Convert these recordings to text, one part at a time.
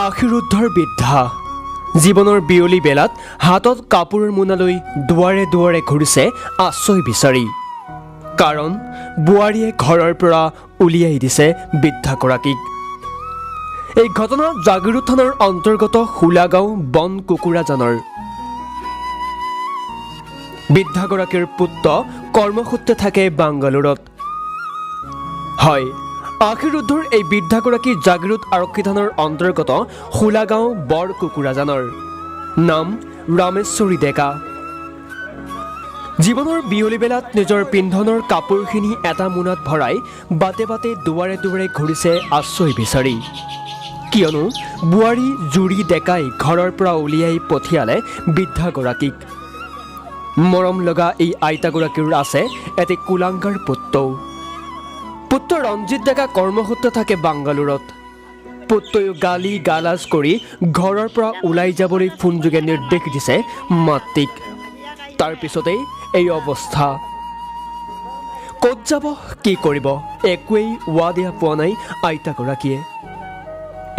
আশীৰুদ্ধৰ বৃদ্ধা জীৱনৰ বিয়লি বেলাত হাতত কাপোৰৰ মোনালৈ দুৱাৰে দুৱাৰে ঘূৰিছে আশ্ৰয় বিচাৰি। কাৰণ বোৱাৰীয়ে ঘৰৰ পৰা উলিয়াই দিছে বৃদ্ধাগৰাকীক। এই ঘটনা জাগিৰোড থানাৰ অন্তৰ্গত হোলাগাঁও বন কুকুৰাজানৰ। বৃদ্ধাগৰাকীৰ পুত্ৰ কৰ্মসূত্ৰে থাকে বাংগালোৰত। হয়, আশীৰুদ্ধৰ এই বৃদ্ধাগৰাকী জাগিৰোড আৰক্ষী থানাৰ অন্তৰ্গত হোলাগাঁও বৰ কুকুৰাজানৰ, নাম ৰামেশ্বৰী ডেকা। জীৱনৰ বিয়লি বেলাত নিজৰ পিন্ধনৰ কাপোৰখিনি এটা মোনাত ভৰাই বাটে বাটে, দুৱাৰে দুৱাৰে ঘূৰিছে আশ্ৰয় বিচাৰি। কিয়নো বোৱাৰী জুৰি ডেকাই ঘৰৰ পৰা উলিয়াই পঠিয়ালে বৃদ্ধাগৰাকীক। মৰম লগা এই আইতাগৰাকীৰ আছে এটি কুলাংগাৰ পুত্ৰও। পুত্ৰ ৰঞ্জিত ডেকা কৰ্মসূত্ৰে থাকে বাংগালোৰত। পুত্ৰয়ো গালি গালাজ কৰি ঘৰৰ পৰা ওলাই যাবলৈ ফোনযোগে নিৰ্দেশ দিছে মাতৃক। তাৰ পিছতেই এই অৱস্থা। ক'ত যাব, কি কৰিব, একোৱেই উৱা দিয়া পোৱা নাই আইতাগৰাকীয়ে।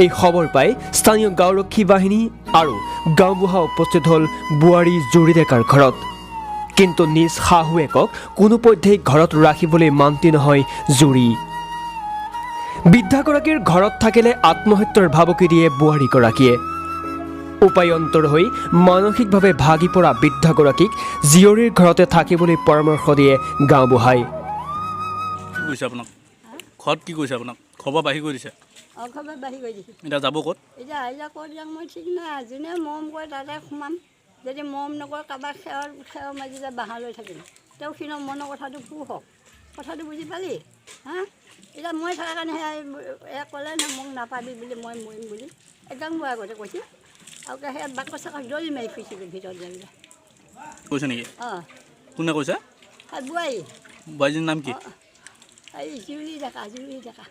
এই খবৰ পাই স্থানীয় গাঁওৰক্ষী বাহিনী আৰু গাঁওবুঢ়া উপস্থিত হ'ল বোৱাৰী জুৰি ডেকাৰ ঘৰত। কিন্তু নিজ শাহুৱেকক কোনোপধ্যেই ঘৰত ৰাখিবলৈ মান্তি নহয় জুৰি। বৃদ্ধাগৰাকীৰ ঘৰত থাকিলে আত্মহত্যাৰ ভাবুকি দিয়ে বোৱাৰীগৰাকীয়ে। উপায়ন্তৰ হৈ মানসিকভাৱে ভাগি পৰা বৃদ্ধাগৰাকীক জীয়ৰীৰ ঘৰতে থাকিবলৈ পৰামৰ্শ দিয়ে গাঁওবুঢ়াই। কি কৈছে আপোনাক ঘৰত? কি কৈছে আপোনাক? ঘৰৰ পৰা বাহিৰ কৰি দিছে? অঁ, ঘৰৰ বাহিৰ কৰি দিছে। এতিয়া যাব ক'ত? এতিয়া ক'ত যাম মই ঠিক নাই। যোনে মৰম কৰে তাতে সোমাম। যদি মৰম নকৰে, কাৰোবাক খেৰৰ খেৰৰ মাজতে বাঁহ লৈ থাকিম। তেওঁ সিনৰ মনৰ কথাটো পুহক। কথাটো বুজি পালি? হা, এতিয়া মই থকাৰ কাৰণে সেয়া এয়া ক'লে নহয়, মোক নাপাবি বুলি, মই মৰিম বুলি একদম মোৰ আগতে কৈছে। আৰু সেয়া বাকচ চাকচ দলি মাৰি ফুৰিছিলোঁ ভিতৰত যাই পেলাই। কৈছে নেকি? অঁ। কোনে কৈছে? সেই বোৱাৰী। বোৱাৰীজনীৰ নাম কি? এই জুৰি ডেকা, জুৰি ডেকা।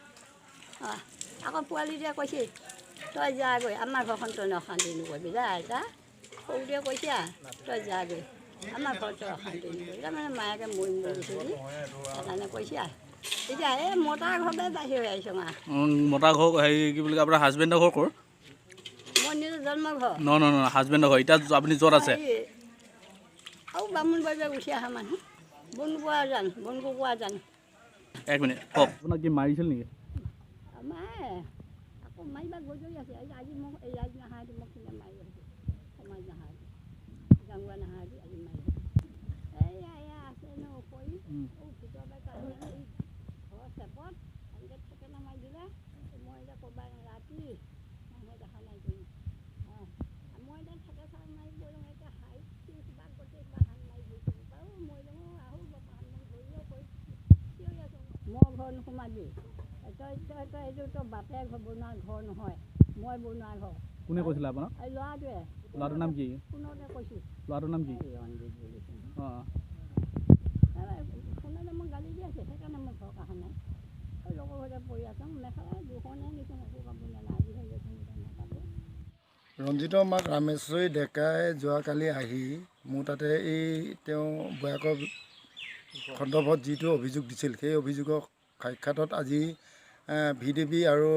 অঁ, আকৌ পোৱালিটোৱে কৈছে, তই যাগৈ, আমাৰ ঘৰখন তই অশান্তি নকৰিবি, যা আইতা। সৰুটোৱে কৈছে আৰু, তই যাগৈ, আমাৰ ঘৰত তই অশান্তি নকৰিবি। তাৰমানে মায়েকে মৰিম বুলি কৈছে যে, সেইকাৰণে কৈছে আৰু। এতিয়া এই মতা ঘৰতে বাহিৰ হৈ আহিছোঁ আৰু। মতা ঘৰ, হেৰি কি বুলি কয়, আপোনাৰ হাজবেণ্ডৰ ঘৰ ক'ৰ? মোৰ নিজৰ জন্ম ঘৰ? নহয় নহয় নহয়, হাজবেণ্ডৰ ঘৰ এতিয়া আপুনি য'ত আছে। এই আৰু বামুণ বাৰীৰ উঠি অহা মানুহ, বন কোৱা যান, বন কুকুৰা যান। এক মিনিট, কওক, আপোনাক কি মাৰিছিল নেকি? মায়ে আকৌ মাৰিবা গজৰি আছে। আজি আজি মোক এই ৰাইজ নাহাটো মোক কোনে মাৰি আহিছে, সমাজ নাহাটো, গাঁওবুঢ়া নাহাটো আজি মাৰি আহিছে। এইয়া এয়া আছে ন ওপৰি ভিতৰৰ পৰা কাঢ়ি আনি এই ঘৰৰ চেপত এনেকৈ থেকেনা মাৰি দিলে। মই এতিয়া ক'ৰবাত ৰাতি মানুহে দেখা নাই কোনো। অঁ, মই এতিয়া থেকেচা মাৰি গ'লোঁ, এতিয়া হাই কিবা গোটেই বাহান মাৰি গৈছোঁ বাৰু। মই দেখোঁ আহোঁ বাহান মোক ধৰিও কৈ চিঞৰি আছোঁ, মই ঘৰ নোসোমাবি তই তই তই এইটো তই বাপেৰে ঘৰ বনোৱা ঘৰ নহয়, মই বনোৱা ঘৰ। কোনে কৈছিলে আপোনাক? এই ল'ৰাটোৱে। ল'ৰাটোৰ নাম কি? ফোনতে কৈছোঁ। ল'ৰাটোৰ নাম কি? এই ৰঞ্জিত বুলি। অঁ। ফোনতে মোক গালি দি আছে, সেইকাৰণে মই ঘৰত অহা নাই। এই লগৰ ঘৰতে পৰি আছোঁ। মেখেলা দুখনহে নিছোঁ, একো কাপোৰ নাই। আজিহে লৈছোঁ এতিয়া কাপোৰ। ৰঞ্জিতৰ মাক ৰামেশ্বৰী ডেকাই যোৱাকালি আহি মোৰ তাতে এই তেওঁ বৌয়েকৰ সন্দৰ্ভত যিটো অভিযোগ দিছিল, সেই অভিযোগৰ সাক্ষাতত আজি ভিডিপি আৰু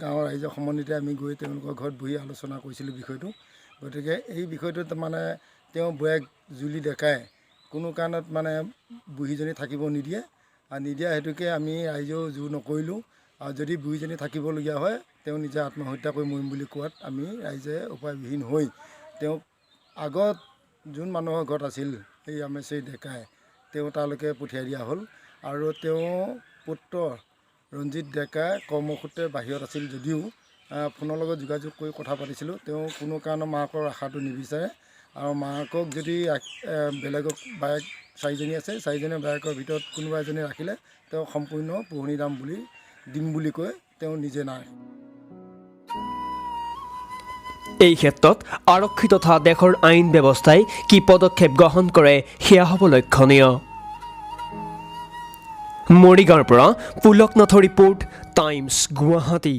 গাঁৱৰ ৰাইজৰ সমন্বিতে আমি গৈ তেওঁলোকৰ ঘৰত বহি আলোচনা কৰিছিলোঁ বিষয়টো। গতিকে এই বিষয়টোত মানে তেওঁ বৌয়েক জুলি ডেকাই কোনো কাৰণত মানে বুঢ়ীজনী থাকিব নিদিয়ে আৰু নিদিয়া হেতুকে আমি ৰাইজেও জোৰ নকৰিলোঁ। আৰু যদি বুঢ়ীজনী থাকিবলগীয়া হয়, তেওঁ নিজে আত্মহত্যা কৰি মৰিম বুলি কোৱাত আমি ৰাইজে উপায়বিহীন হৈ তেওঁক আগত যোন মানুহৰ ঘৰত আছিল, এই ৰামেশ্বৰী ডেকাই, তেওঁ তালৈকে পঠিয়াই দিয়া হ'ল। আৰু তেওঁ পুত্ৰ ৰঞ্জিত ডেকাই কৰ্মসূত্ৰে বাহিৰত আছিল যদিও ফোনৰ লগত যোগাযোগ কৰি কথা পাতিছিলোঁ। তেওঁ কোনো কাৰণত মাকৰ আশাটো নিবিচাৰে আৰু মাকক যদি বেলেগক, বায়েক চাৰিজনী আছে, চাৰিজনী বায়েকৰ ভিতৰত কোনোবা এজনী ৰাখিলে তেওঁ সম্পূৰ্ণ পোহনি দাম বুলি দিম বুলি কৈ তেওঁ নিজে নাই। এই ক্ষেত্ৰত আৰক্ষী তথা দেশৰ আইন ব্যৱস্থাই কি পদক্ষেপ গ্ৰহণ কৰে, সেয়া হ'ব লক্ষণীয়। মৰিগাঁৱৰ পৰা পুলক নাথৰ ৰিপৰ্ট, টাইমছ গুৱাহাটী।